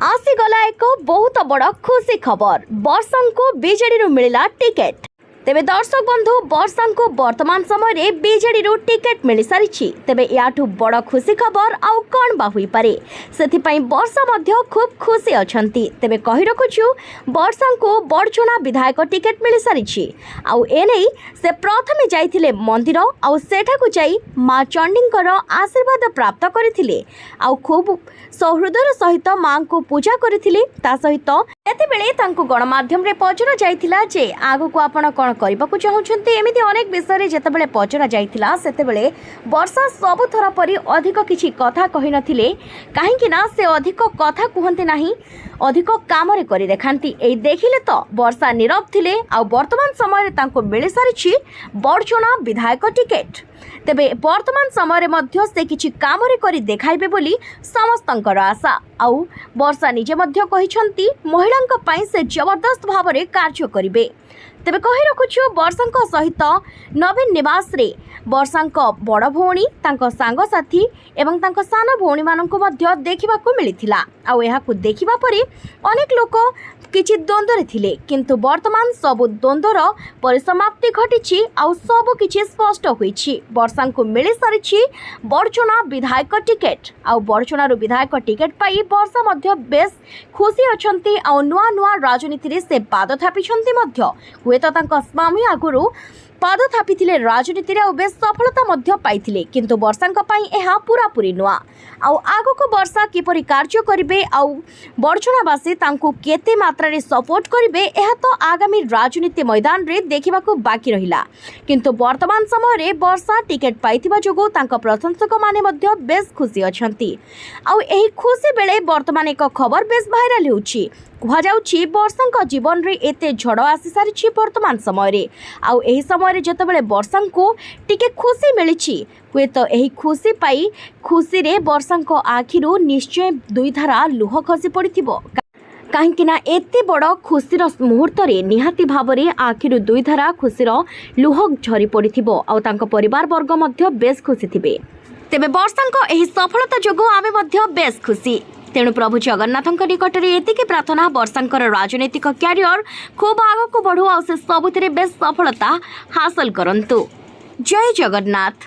ଆସିଗଲା ଏକ ବହୁତ ବଡ଼ ଖୁସି ଖବର। ବର୍ଷାଙ୍କୁ ବିଜେଡିରୁ ମିଳିଲା ଟିକେଟ୍। ତେବେ ଦର୍ଶକ ବନ୍ଧୁ, ବର୍ଷାଙ୍କୁ ବର୍ତ୍ତମାନ ସମୟରେ ବିଜେଡିରୁ ଟିକେଟ୍ ମିଳିସାରିଛି। ତେବେ ୟାଠୁ ବଡ଼ ଖୁସି ଖବର ଆଉ କ'ଣ ବା ହୋଇପାରେ? ସେଥିପାଇଁ ବର୍ଷା ମଧ୍ୟ ଖୁବ୍ ଖୁସି ଅଛନ୍ତି। ତେବେ କହି ରଖୁଛୁ, ବର୍ଷାଙ୍କୁ ବଡ଼ଚଣା ବିଧାୟକ ଟିକେଟ୍ ମିଳିସାରିଛି। ଆଉ ଏନେଇ ସେ ପ୍ରଥମେ ଯାଇଥିଲେ ମନ୍ଦିର ଆଉ ସେଠାକୁ ଯାଇ ମା ଚଣ୍ଡୀଙ୍କର ଆଶୀର୍ବାଦ ପ୍ରାପ୍ତ କରିଥିଲେ ଆଉ ଖୁବ୍ ସହୃଦୟର ସହିତ ମାଙ୍କୁ ପୂଜା କରିଥିଲେ। ତା ସହିତ ସେତେବେଳେ ତାଙ୍କୁ ଗଣମାଧ୍ୟମରେ ପଚରା ଯାଇଥିଲା ଯେ ଆଗକୁ ଆପଣ କ'ଣ କରିବାକୁ ଚାହୁଁଛନ୍ତି। ଏମିତି ଅନେକ ବିଷୟରେ ଯେତେବେଳେ ପଚରା ଯାଇଥିଲା, ସେତେବେଳେ ବର୍ଷା ସବୁଥର ପରି ଅଧିକ କିଛି କଥା କହିନଥିଲେ, କାହିଁକି ନା ସେ ଅଧିକ କଥା କୁହନ୍ତି ନାହିଁ, ଅଧିକ କାମରେ କରି ଦେଖାନ୍ତି। ଏଇ ଦେଖିଲେ ତ, ବର୍ଷା ନୀରବ ଥିଲେ ଆଉ ବର୍ତ୍ତମାନ ସମୟରେ ତାଙ୍କୁ ମିଳିସାରିଛି ବଡ଼ଚଣା ବିଧାୟକ ଟିକେଟ୍। ତେବେ ବର୍ତ୍ତମାନ ସମୟରେ ମଧ୍ୟ ସେ କିଛି କାମରେ କରି ଦେଖାଇବେ ବୋଲି ସମସ୍ତଙ୍କର ଆଶା। ଆଉ ବର୍ଷା ନିଜେ ମଧ୍ୟ କହିଛନ୍ତି, ମହିଳାଙ୍କ ପାଇଁ ସେ ଜବରଦସ୍ତ ଭାବରେ କାର୍ଯ୍ୟ କରିବେ। ତେବେ କହି ରଖୁଛୁ, ବର୍ଷାଙ୍କ ସହିତ ନବୀନ ନିବାସରେ ବର୍ଷାଙ୍କ ବଡ଼ ଭଉଣୀ, ତାଙ୍କ ସାଙ୍ଗସାଥୀ ଏବଂ ତାଙ୍କ ସାନ ଭଉଣୀମାନଙ୍କୁ ମଧ୍ୟ ଦେଖିବାକୁ ମିଳିଥିଲା। ଆଉ ଏହାକୁ ଦେଖିବା ପରେ ଅନେକ ଲୋକ କିଛି ଦ୍ୱନ୍ଦ୍ୱରେ ଥିଲେ, କିନ୍ତୁ ବର୍ତ୍ତମାନ ସବୁ ଦ୍ୱନ୍ଦ୍ୱର ପରିସମାପ୍ତି ଘଟିଛି ଆଉ ସବୁ କିଛି ସ୍ପଷ୍ଟ ହୋଇଛି। ବର୍ଷାଙ୍କୁ ମିଳିସାରିଛି ବଡ଼ଚଣା ବିଧାୟକ ଟିକେଟ୍। ଆଉ ବଡ଼ଚଣାରୁ ବିଧାୟକ ଟିକେଟ୍ ପାଇ ବର୍ଷା ମଧ୍ୟ ବେଶ ଖୁସି ଅଛନ୍ତି। ଆଉ ନୂଆ ନୂଆ ରାଜନୀତିରେ ସେ ପାଦ ଥାପିଛନ୍ତି ମଧ୍ୟ। ହୁଏତ ତାଙ୍କ ସ୍ୱାମୀ ଆଗରୁ ପାଦ ଥାପିଥିଲେ ରାଜନୀତିରେ ଆଉ ବେଶ ସଫଳତା ମଧ୍ୟ ପାଇଥିଲେ, କିନ୍ତୁ ବର୍ଷାଙ୍କ ପାଇଁ ଏହା ପୁରାପୁରି ନୂଆ। ଆଉ ଆଗକୁ ବର୍ଷା କିପରି କାର୍ଯ୍ୟ କରିବେ ଆଉ ବଡ଼ଚଣାବାସୀ ତାଙ୍କୁ କେତେ ମାତ୍ରାରେ ସପୋର୍ଟ କରିବେ, ଏହା ତ ଆଗାମୀ ରାଜନୀତି ମଇଦାନରେ ଦେଖିବାକୁ ବାକି ରହିଲା। କିନ୍ତୁ ବର୍ତ୍ତମାନ ସମୟରେ ବର୍ଷା ଟିକେଟ୍ ପାଇଥିବା ଯୋଗୁଁ ତାଙ୍କ ପ୍ରଶଂସକମାନେ ମଧ୍ୟ ବେଶ ଖୁସି ଅଛନ୍ତି। ଆଉ ଏହି ଖୁସି ବେଳେ ବର୍ତ୍ତମାନ ଏକ ଖବର ବେଶ ଭାଇରାଲ ହେଉଛି। କୁହାଯାଉଛି, ବର୍ଷାଙ୍କ ଜୀବନରେ ଏତେ ଝଡ଼ ଆସିସାରିଛି ବର୍ତ୍ତମାନ ସମୟରେ, ଆଉ ଏହି ସମୟରେ ଯେତେବେଳେ ବର୍ଷାଙ୍କୁ ଟିକେ ଖୁସି ମିଳିଛି, ହୁଏତ ଏହି ଖୁସି ପାଇ ଖୁସିରେ ବର୍ଷାଙ୍କ ଆଖିରୁ ନିଶ୍ଚୟ ଦୁଇଧାରା ଲୁହ ଖସି ପଡ଼ିଥିବ, କାହିଁକି ନା ଏତେ ବଡ଼ ଖୁସିର ମୁହୂର୍ତ୍ତରେ ନିହାତି ଭାବରେ ଆଖିରୁ ଦୁଇଧାରା ଖୁସିର ଲୁହ ଝରି ପଡ଼ିଥିବ ଆଉ ତାଙ୍କ ପରିବାର ବର୍ଗ ମଧ୍ୟ ବେଶ ଖୁସି ଥିବେ। ତେବେ ବର୍ଷାଙ୍କ ଏହି ସଫଳତା ଯୋଗୁଁ ଆମେ ମଧ୍ୟ ବେଶ ଖୁସି। ତେଣୁ ପ୍ରଭୁ ଜଗନ୍ନାଥଙ୍କ ନିକଟରେ ଏତିକି ପ୍ରାର୍ଥନା, ବର୍ଷାଙ୍କର ରାଜନୈତିକ କ୍ୟାରିୟର ଖୁବ୍ ଆଗକୁ ବଢ଼ୁ ଆଉ ସେ ସବୁଥିରେ ବେଶ ସଫଳତା ହାସଲ କରନ୍ତୁ। ଜୟ ଜଗନ୍ନାଥ।